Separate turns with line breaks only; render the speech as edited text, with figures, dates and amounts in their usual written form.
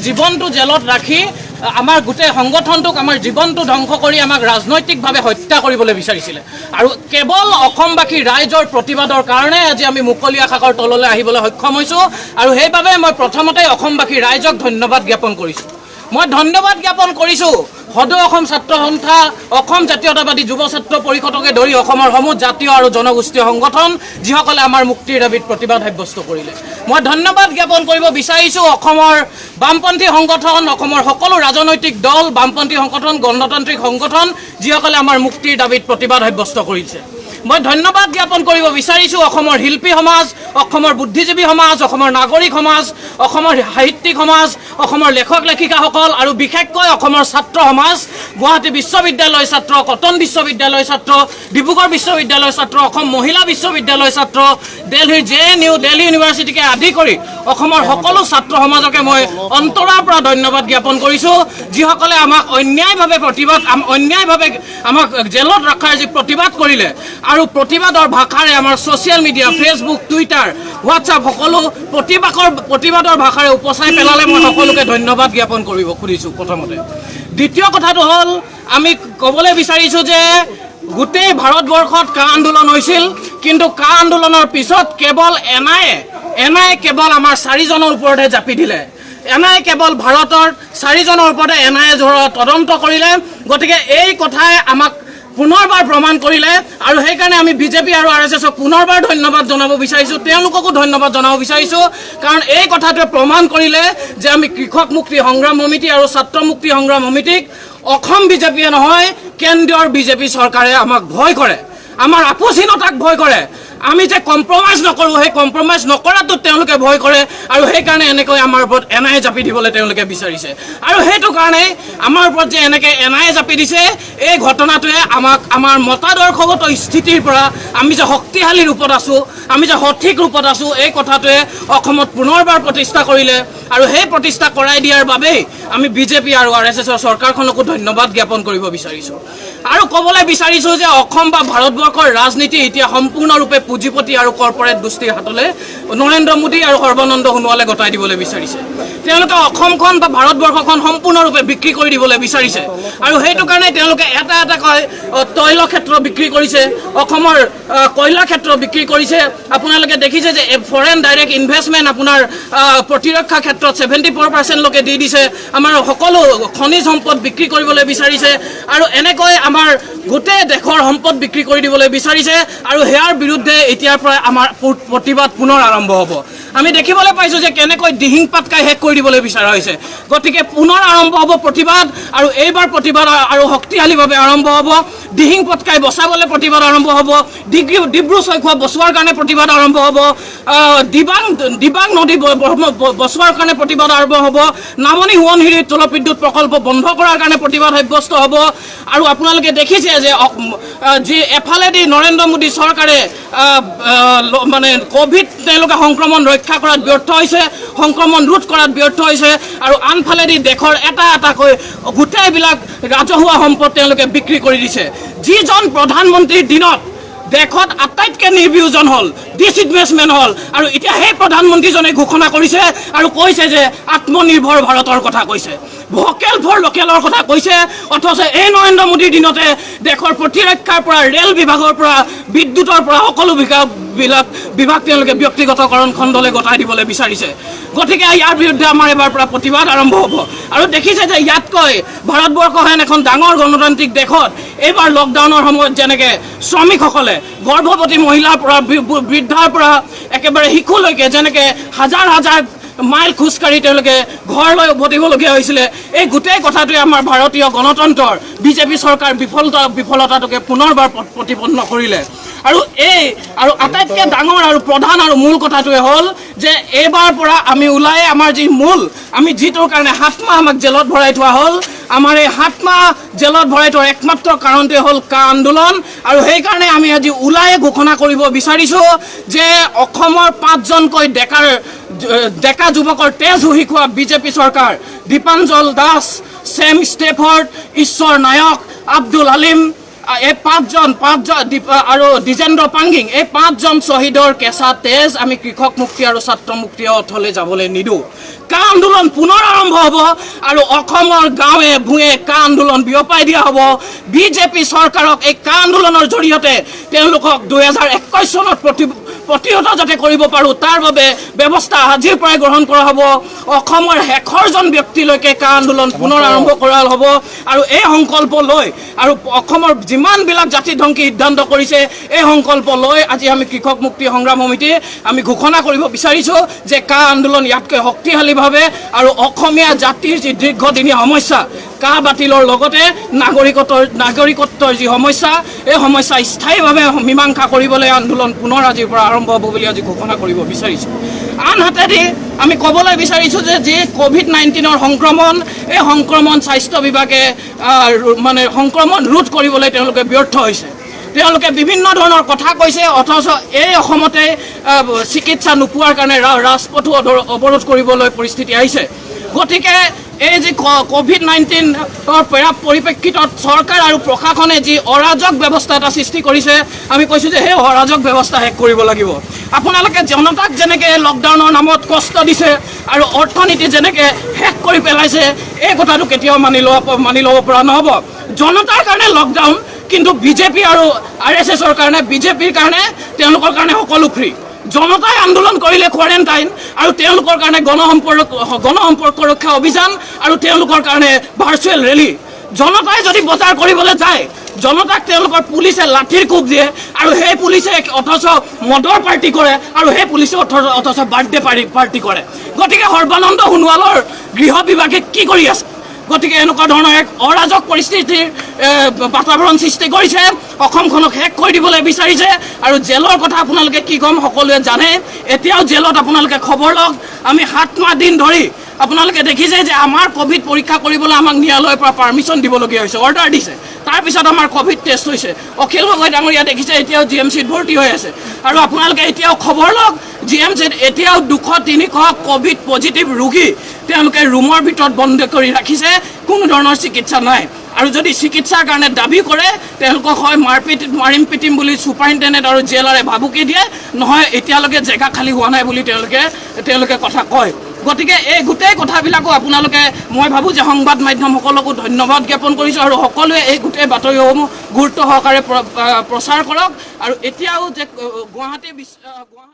জীৱনটো জেলত ৰাখি আমাৰ গোটেই সংগঠনটোক, আমাৰ জীৱনটো ধ্বংস কৰি আমাক ৰাজনৈতিকভাৱে হত্যা কৰিবলৈ বিচাৰিছিলে। আৰু কেৱল অসমবাসী ৰাইজৰ প্ৰতিবাদৰ কাৰণে আজি আমি মুকলি আকাশৰ তললৈ আহিবলৈ সক্ষম হৈছোঁ। আৰু সেইবাবে মই প্ৰথমতে অসমবাসী ৰাইজক ধন্যবাদ জ্ঞাপন কৰিছোঁ। মই ধন্যবাদ জ্ঞাপন কৰিছোঁ সদৌ অসম ছাত্ৰ সন্থা, অসম জাতীয়তাবাদী যুৱ ছাত্ৰ পৰিষদকে ধৰি অসমৰ সমূহ জাতীয় আৰু জনগোষ্ঠীয় সংগঠন, যিসকলে আমাৰ মুক্তিৰ দাবীত প্ৰতিবাদ সাব্যস্ত কৰিলে। মই ধন্যবাদ জ্ঞাপন কৰিব বিচাৰিছোঁ অসমৰ বামপন্থী সংগঠন, অসমৰ সকলো ৰাজনৈতিক দল, বামপন্থী সংগঠন, গণতান্ত্ৰিক সংগঠন, যিসকলে আমাৰ মুক্তিৰ দাবীত প্ৰতিবাদ সাব্যস্ত কৰিছে। মই ধন্যবাদ জ্ঞাপন কৰিব বিচাৰিছোঁ অসমৰ শিল্পী সমাজ, অসমৰ বুদ্ধিজীৱী সমাজ, অসমৰ নাগৰিক সমাজ, অসমৰ সাহিত্যিক সমাজ, অসমৰ লেখক লেখিকাসকল আৰু বিশেষকৈ অসমৰ ছাত্ৰ সমাজ, গুৱাহাটী বিশ্ববিদ্যালয়ৰ ছাত্ৰ, কটন বিশ্ববিদ্যালয়ৰ ছাত্ৰ, ডিব্ৰুগড় বিশ্ববিদ্যালয়ৰ ছাত্ৰ, অসম মহিলা বিশ্ববিদ্যালয়ৰ ছাত্ৰ, দেলহিৰ জেএনইউ, দেলহি ইউনিভাৰ্চিটিকে আদি কৰি অসমৰ সকলো ছাত্ৰ সমাজকে মই অন্তৰৰ পৰা ধন্যবাদ জ্ঞাপন কৰিছোঁ, যিসকলে আমাক অন্যায়ভাৱে প্ৰতিবাদ, অন্যায়ভাৱে আমাক জেলত ৰখাৰ যি প্ৰতিবাদ কৰিলে আৰু প্ৰতিবাদৰ ভাষাৰে আমাৰ social media, Facebook, Twitter, WhatsApp সকলো প্ৰতিবাদৰ ভাষাৰে উপচাই পেলালে। মই সকলোকে ধন্যবাদ জ্ঞাপন কৰিব খুজিছোঁ প্ৰথমতে। দ্বিতীয় কথাটো হ'ল, আমি ক'বলৈ বিচাৰিছোঁ যে গোটেই ভাৰতবৰ্ষত কা আন্দোলন হৈছিল, কিন্তু কা আন্দোলনৰ পিছত কেৱল এন I A কেৱল আমাৰ চাৰিজনৰ ওপৰতহে জাপি দিলে। এন I A কেৱল ভাৰতৰ চাৰিজনৰ ওপৰতে এন I A তদন্ত কৰিলে। গতিকে এই কথাই আমাক পুনৰবাৰ প্ৰমাণ কৰিলে আৰু সেইকাৰণে আমি বিজেপি আৰু আৰএছএছক পুনৰবাৰ ধন্যবাদ জনাব বিচাৰিছোঁ, তেওঁলোককো ধন্যবাদ জনাব বিচাৰিছোঁ। কাৰণ এই কথাটোৱে প্ৰমাণ কৰিলে যে আমি কৃষক মুক্তি সংগ্ৰাম সমিতি আৰু ছাত্ৰ মুক্তি সংগ্ৰাম সমিতিক অসম বিজেপিয়ে নহয়, কেন্দ্ৰৰ বিজেপি চৰকাৰে আমাক ভয় কৰে, আমাৰ আপোচহীনতাক ভয় কৰে। আমি যে কম্প্ৰমাইজ নকৰোঁ, সেই কম্প্ৰমাইজ নকৰাটোত তেওঁলোকে ভয় কৰে আৰু সেইকাৰণে এনেকৈ আমাৰ ওপৰত এন I A জাপি দিবলৈ তেওঁলোকে বিচাৰিছে। আৰু সেইটো কাৰণে আমাৰ ওপৰত যে এনেকৈ এন I A জাপি দিছে, এই ঘটনাটোৱে আমাক আমাৰ মতাদৰ্শগত স্থিতিৰ পৰা আমি যে শক্তিশালী ৰূপত আছোঁ, আমি যে সঠিক ৰূপত আছোঁ, এই কথাটোৱে অসমত পুনৰবাৰ প্ৰতিষ্ঠা কৰিলে। আৰু সেই প্ৰতিষ্ঠা কৰাই দিয়াৰ বাবেই আমি বিজেপি আৰু আৰএছএছৰ চৰকাৰখনকো ধন্যবাদ জ্ঞাপন কৰিব বিচাৰিছোঁ। আৰু ক'বলৈ বিচাৰিছোঁ যে অসম বা ভাৰতবৰ্ষৰ ৰাজনীতি এতিয়া সম্পূৰ্ণৰূপে পুঁজিপতি আৰু কৰ্পৰেট গোষ্ঠীৰ হাতলৈ নৰেন্দ্ৰ মোদী আৰু সৰ্বানন্দ সোণোৱালে গতাই দিবলৈ বিচাৰিছে। তেওঁলোকে অসমখন বা ভাৰতবৰ্ষখন সম্পূৰ্ণৰূপে বিক্ৰী কৰি দিবলৈ বিচাৰিছে। আৰু সেইটো কাৰণে তেওঁলোকে এটা এটাকৈ তৈল ক্ষেত্ৰ বিক্ৰী কৰিছে, অসমৰ কয়লা ক্ষেত্ৰ বিক্ৰী কৰিছে। আপোনালোকে দেখিছে যে ফৰেন ডাইৰেক্ট ইনভেষ্টমেণ্ট আপোনাৰ প্ৰতিৰক্ষা ক্ষেত্ৰত 74%লৈকে দি দিছে। আমাৰ সকলো খনিজ সম্পদ বিক্ৰী কৰিবলৈ বিচাৰিছে আৰু এনেকৈ আমাৰ গোটেই দেশৰ সম্পদ বিক্ৰী কৰি দিবলৈ বিচাৰিছে। আৰু সেয়াৰ বিৰুদ্ধে এতিয়াৰ পৰা আমাৰ প্ৰতিবাদ পুনৰ আৰম্ভ হ'ব। আমি দেখিবলৈ পাইছোঁ যে কেনেকৈ দিহিং পাটকাই শেষ কৰি দিবলৈ বিচৰা হৈছে। গতিকে পুনৰ আৰম্ভ হ'ব প্ৰতিবাদ আৰু এইবাৰ প্ৰতিবাদ আৰু শক্তিশালীভাৱে আৰম্ভ হ'ব। দিহিং পাটকাই বচাবলৈ প্ৰতিবাদ আৰম্ভ হ'ব, ডিব্ৰু চৈখোৱা বচোৱাৰ কাৰণে প্ৰতিবাদ আৰম্ভ হ'ব, দিবাং নদী বচোৱাৰ কাৰণে প্ৰতিবাদ আৰম্ভ হ'ব, নামনি সোৱণশিৰি জলবিদ্যুৎ প্ৰকল্প বন্ধ কৰাৰ কাৰণে প্ৰতিবাদ সাব্যস্ত হ'ব। আৰু আপোনালোকে দেখিছে যে যি এফালেদি নৰেন্দ্ৰ মোদী চৰকাৰে আহ, আহ, ল- মানে ক'ভিড তেওঁলোকে সংক্ৰমণ ৰক্ষা কৰাত ব্যৰ্থ হৈছে, সংক্ৰমণ ৰোধ কৰাত ব্যৰ্থ হৈছে আৰু আনফালেদি দেশৰ এটা এটাকৈ গোটেইবিলাক ৰাজহুৱা সম্পদ তেওঁলোকে বিক্ৰী কৰি দিছে। যিজন প্ৰধানমন্ত্ৰীৰ দিনত দেশত আটাইতকৈ নিৰ্বিয়োজন হ'ল, ডিছইনভেষ্টমেণ্ট হ'ল আৰু এতিয়া সেই প্ৰধানমন্ত্ৰীজনে ঘোষণা কৰিছে আৰু কৈছে যে আত্মনিৰ্ভৰ ভাৰতৰ কথা কৈছে, ভকেল ফৰ লোকেলৰ কথা কৈছে, অথচ এই নৰেন্দ্ৰ মোদীৰ দিনতে দেশৰ প্ৰতিৰক্ষাৰ পৰা, ৰেল বিভাগৰ পৰা, বিদ্যুতৰ পৰা সকলো বিভাগ তেওঁলোকে ব্যক্তিগতকৰণ খণ্ডলৈ গতাই দিবলৈ বিচাৰিছে। গতিকে ইয়াৰ বিৰুদ্ধে আমাৰ এবাৰ পৰা প্ৰতিবাদ আৰম্ভ হ'ব। আৰু দেখিছে যে ইয়াতকৈ ভাৰতবৰ্ষ হেন এখন ডাঙৰ গণতান্ত্ৰিক দেশত এইবাৰ লকডাউনৰ সময়ত যেনেকৈ শ্ৰমিকসকলে, গৰ্ভৱতী মহিলাৰ পৰা, বৃদ্ধাৰ পৰা একেবাৰে শিশুলৈকে যেনেকৈ হাজাৰ হাজাৰ মাইল খোজকাঢ়ি তেওঁলোকে ঘৰলৈ উভতিবলগীয়া হৈছিলে, এই গোটেই কথাটোৱে আমাৰ ভাৰতীয় গণতন্ত্ৰৰ বিজেপি চৰকাৰ বিফলতাটোকে পুনৰবাৰ প্ৰতিপন্ন কৰিলে। আৰু আটাইতকৈ ডাঙৰ আৰু প্ৰধান আৰু মূল কথাটোৱে হ'ল যে এইবাৰ পৰা আমি ওলাই আমাৰ যি মূল, আমি যিটোৰ কাৰণে 7 মাহ আমাক জেলত ভৰাই থোৱা হ'ল, আমাৰ এই 7 মাহ জেলত ভৰাই থোৱাৰ একমাত্ৰ কাৰণটোৱে হ'ল কা আন্দোলন। আৰু সেইকাৰণে আমি আজি ওলাই ঘোষণা কৰিব বিচাৰিছোঁ যে অসমৰ পাঁচজনকৈ ডেকা যুৱকৰ তেজ শুহি খোৱা বিজেপি চৰকাৰ, দীপাঞ্জল দাস, ছেম ষ্টেফৰ্ড, ঈশ্বৰ নায়ক, আব্দুল আলিম এই পাঁচজন পাঁচজন আৰু দ্বিজেন্দ্ৰ পাংগিং, এই পাঁচজন শ্বহীদৰ কেঁচা তেজ আমি কৃষক মুক্তি আৰু ছাত্ৰ মুক্তিৰ অথলে যাবলৈ নিদিওঁ। কা আন্দোলন পুনৰ আৰম্ভ হ'ব আৰু অসমৰ গাঁৱে ভূঞে কা আন্দোলন বিয়পাই দিয়া হ'ব। বিজেপি চৰকাৰক এই কা আন্দোলনৰ জৰিয়তে তেওঁলোকক 2021 চনত প্ৰতিহত যাতে কৰিব পাৰোঁ তাৰ বাবে ব্যৱস্থা আজিৰ পৰাই গ্ৰহণ কৰা হ'ব। অসমৰ শেষৰজন ব্যক্তিলৈকে কা আন্দোলন পুনৰ আৰম্ভ কৰা হ'ব আৰু এই সংকল্প লৈ আৰু অসমৰ যিমানবিলাক জাতিধ্বংসী সিদ্ধান্ত কৰিছে এই সংকল্প লৈ আজি আমি কৃষক মুক্তি সংগ্ৰাম সমিতি আমি ঘোষণা কৰিব বিচাৰিছোঁ যে কা আন্দোলন ইয়াতকৈ শক্তিশালীভাৱে আৰু অসমীয়া জাতিৰ যি দীৰ্ঘদিনীয়া সমস্যা কা বাতিলৰ লগতে নাগৰিকত্বৰ যি সমস্যা, এই সমস্যা স্থায়ীভাৱে মীমাংসা কৰিবলৈ আন্দোলন পুনৰ আজিৰ পৰা আৰম্ভ হ'ব বুলি আজি ঘোষণা কৰিব বিচাৰিছোঁ। আনহাতেদি আমি ক'বলৈ বিচাৰিছোঁ যে যি ক'ভিড-19ৰ সংক্ৰমণ, এই সংক্ৰমণ স্বাস্থ্য বিভাগে মানে সংক্ৰমণ ৰোধ কৰিবলৈ তেওঁলোকে ব্যৰ্থ হৈছে। তেওঁলোকে বিভিন্ন ধৰণৰ কথা কৈছে, অথচ এই অসমতে চিকিৎসা নোপোৱাৰ কাৰণে ৰাজপথো অৱৰোধ কৰিবলৈ পৰিস্থিতি আহিছে। গতিকে এই যি ক'ভিড-19ৰ পৰিপ্ৰেক্ষিতত চৰকাৰ আৰু প্ৰশাসনে যি অৰাজক ব্যৱস্থা এটা সৃষ্টি কৰিছে, আমি কৈছোঁ যে সেই অৰাজক ব্যৱস্থা শেষ কৰিব লাগিব। আপোনালোকে জনতাক যেনেকৈ লকডাউনৰ নামত কষ্ট দিছে আৰু অৰ্থনীতি যেনেকৈ শেষ কৰি পেলাইছে, এই কথাটো কেতিয়াও মানি ল'ব পৰা নহ'ব। জনতাৰ কাৰণে লকডাউন, কিন্তু বিজেপি আৰু আৰ এছ এছৰ কাৰণে, বিজেপিৰ কাৰণে, তেওঁলোকৰ কাৰণে সকলো ফ্ৰী। জনতাই আন্দোলন কৰিলে কোৱাৰেণ্টাইন আৰু তেওঁলোকৰ কাৰণে গণসম্পৰ্ক ৰক্ষা অভিযান আৰু তেওঁলোকৰ কাৰণে ভাৰ্চুৱেল ৰেলী। জনতাই যদি বজাৰ কৰিবলৈ যায়, জনতাক তেওঁলোকৰ পুলিচে লাঠিৰ কোব দিয়ে আৰু সেই পুলিচে অথচ মদৰ পাৰ্টি কৰে আৰু সেই পুলিচে অথচ বাৰ্থডে পাৰ্টি কৰে। গতিকে সৰ্বানন্দ সোণোৱালৰ গৃহ বিভাগে কি কৰি আছে? গতিকে এনেকুৱা ধৰণৰ এক অৰাজক পৰিস্থিতিৰ বাতাবৰণ সৃষ্টি কৰিছে, অসমখনক শেষ কৰি দিবলৈ বিচাৰিছে। আৰু জেলৰ কথা আপোনালোকে কি ক'ম, সকলোৱে জানে। এতিয়াও জেলত আপোনালোকে খবৰ লওক, আমি 7 মাহ দিন ধৰি আপোনালোকে দেখিছে যে আমাৰ ক'ভিড পৰীক্ষা কৰিবলৈ আমাক ন্যায়ালয়ৰ পৰা পাৰ্মিশ্যন দিবলগীয়া হৈছে, অৰ্ডাৰ দিছে, তাৰপিছত আমাৰ ক'ভিড টেষ্ট হৈছে। অখিল গগৈ ডাঙৰীয়া দেখিছে এতিয়াও জি এম চিত ভৰ্তি হৈ আছে। আৰু আপোনালোকে এতিয়াও খবৰ লওক, জি এম চিত এতিয়াও 200-300 ক'ভিড পজিটিভ ৰোগী তেওঁলোকে ৰুমৰ ভিতৰত বন্ধ কৰি ৰাখিছে, কোনো ধৰণৰ চিকিৎসা নাই। আৰু যদি চিকিৎসাৰ কাৰণে দাবী কৰে, তেওঁলোকক হয় মাৰপিট মাৰিম পিটিম বুলি ছুপাৰিণ্টেণ্ডেণ্ট আৰু জেলাৰে ভাবুকি দিয়ে, নহয় এতিয়ালৈকে জেগা খালী হোৱা নাই বুলি তেওঁলোকে কথা কয়। গতিকে এই গোটেই কথাবিলাকো আপোনালোকে, মই ভাবোঁ যে সংবাদ মাধ্যমসকলকো ধন্যবাদ জ্ঞাপন কৰিছোঁ আৰু সকলোৱে এই গোটেই বাতৰিসমূহ গুৰুত্ব সহকাৰে প্ৰচাৰ কৰক। আৰু এতিয়াও যে গুৱাহাটী গুৱাহাটী